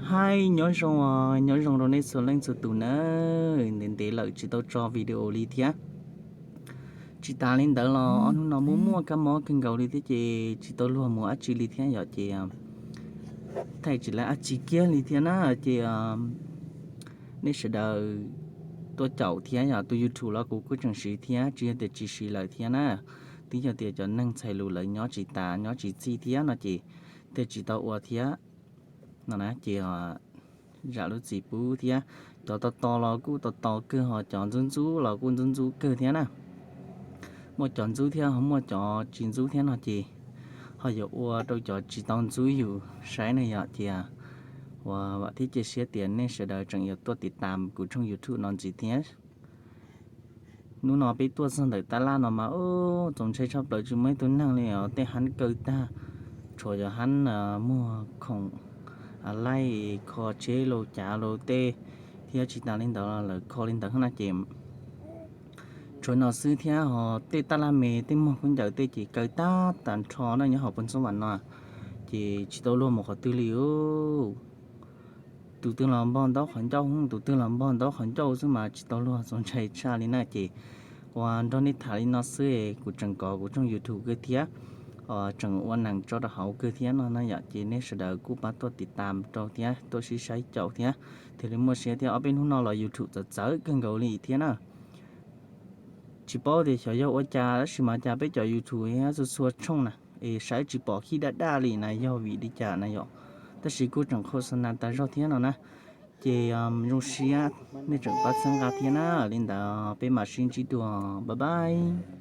Hais nyob zoo, nyob zoo rau nej txhua leej txhua tus na. Ntev ntev lawm tsis tau tso video li thiab. Tsis tas li ntawd los ob hnub no muaj muaj kab mob kawg nkaus li thiab ces tsis tau luag mus dab tsi li thiab yom, ces thaij tsis lawv dab tsi kiag li thiab na. Ces nej sawv daws tuaj caum thiab yom, tus YouTube los kuv kuj tseem siv thiab, tsis yog tias tsis siv lawm thiab na. Twb yog tias cov neeg txhais lus lawv nyob tsis tas nyob tsis txij thiab no ces thiaj tsis tau ua thiab no na. Ces zam lub txim pub thiab. Cov tau tau los kuj tau tau kawg, ho cov ntxub ntxub los kuj ntxub ntxub kawg thiab na. Muaj cov ntxub thiab ho muaj cov tsis ntxub thiab no ces ho yuav ua rau cov tsis tau ntxub yus saib na yom. Ces uas vam thiab cia siab tias nej sawv daws tseem yuav tuaj tiv tas kuv tshooj YouTube no ntxiv thiab. Hnub no peb tuaj txog ntawm tab laj no mas txaus ntshai tshaj plaws, tsis muaj ib tug neeg li os, tej hab kaw tag, tshuav cov hab muag khoom laij kho tsheb los cav los tej, thiab tsis tas li ntawd lawv kho li ntawd na ces tshuav no xwb thiab ho tej tab laj me tej muag khaub ncaws tej ces kaw tag tag nrho na nyob hauv pus ntxoov vam no ces tsis tau luag mus qhov twg li. Tus twg los npog ntaub qhov ncauj, tus twg los npog ntaub qhov ncauj xwb mas tsis tau luag, txaus ntshai tshaj li na. Ces uas nrog nej tham li no xwb, kuv tseem kov kuv tshooj YouTube kawg thiab, tseem ua neeg tso rau hauv kawg thiab no na yom. Ces nej sawv daws kuj pab tuaj tiv tas rau thiab tuaj sib saib caum thiab thiaj li muaj siab thiab. Ob peb hnub no los YouTube txawv txawv kawg nkaus li thiab na. Tsis paub tias xyov yog ua cas tab sis mas cas peb cov YouTube txhua txhua tshooj na es saib tsis pom khib daj daj li na, yog vim li cas na yom. Tab sis kuj tseem khos xa nas tas zog thiab no na. Ces zoo siab nej tseem pab txhawb nqa thiab na. Li ntawd peb mam sib ntsib dua, bye bye.